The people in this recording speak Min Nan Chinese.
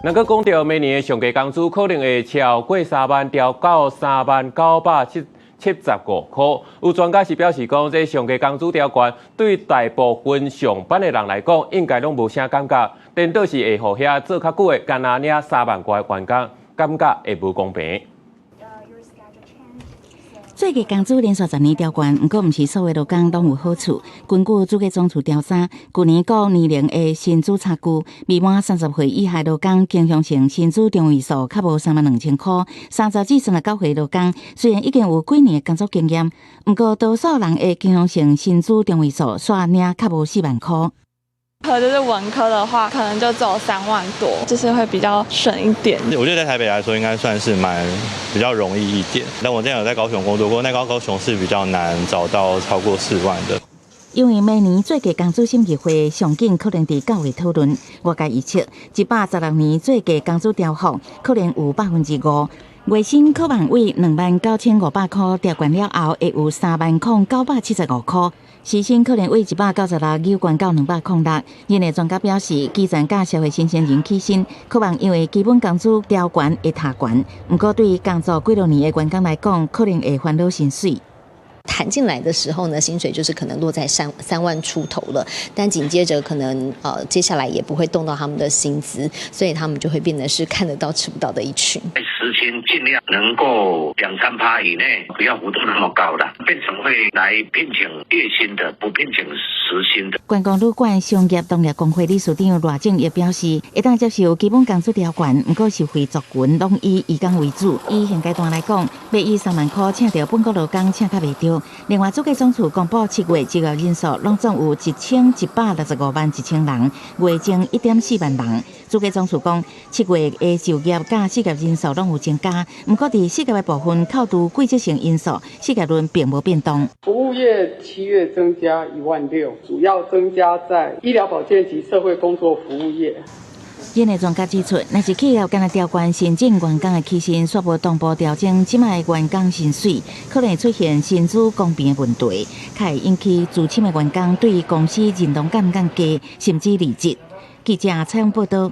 若閣講著明年的上低工資可能會超過3萬，調到30,975箍。有專家是表示講，這上低工資調懸對大部分上班的人來講，應該攏無啥感覺。顛倒是會予遐做較久的，干焦領3萬外的員工，感覺會無公平。最低工資連續10年調懸，毋過毋是所有勞工攏有好處。根據主計總處調查，舊年各年齡的薪資差距，未滿30歲以下勞工傾向性薪資中位數較無32,000箍，30至39歲勞工雖然已經有幾年的工作經驗，毋過多數人的傾向性薪資中位數煞領較無4萬箍。科就是文科的話，可能就只有3萬多，就是會比較省一點。我覺得在台北來說，應該算是蠻比較容易一點。但我之前有在高雄工作過，那高雄是比較難找到超過4萬的。因為明年最低工資審議會上緊可能佇9月討論，外界預測116年最低工資調幅可能有5%，月薪可望為29,500箍調懸了後，會有30,975箍。時薪可能為196扭懸到206。業內專家表示，基層佮社會新鮮人起薪，可望因為基本工資調懸會提懸。毋過對工作幾落年的員工來講，可能會煩惱薪水。談進來的時候呢，薪水就是可能落在3萬出頭了，但緊接着可能接下來也不會動到他們的薪資，所以他們就會變得是看得到吃不到的一群。時薪盡量能夠兩三趴以內，不要浮動那麼高了，變成會來聘請月薪的，不聘請時薪的。觀光旅館商業同業公會理事長賴正也表示，會當接受基本工資調懸，毋過受惠族群攏以移工為主。以現階段來講，欲以3萬箍請著本國勞工請較袂著。另外，主計總處公布7月就業人數，攏總有11,651,000人，月增1.4萬人。主計總處講，7月的就業佮失業人數攏有增加，毋過佇失業的部分扣除季節性因素，失業率並無變動。服務業7月增加1.6萬，主要增加在醫療保健及社會工作服務業。業內專家指出，若是企業干焦調懸新進員工的起薪，煞無同步調整這擺的員工薪水，可能會出現薪資公平的問題，較會引起資深的員工對公司認同感降低，甚至離職。記者採訪報道。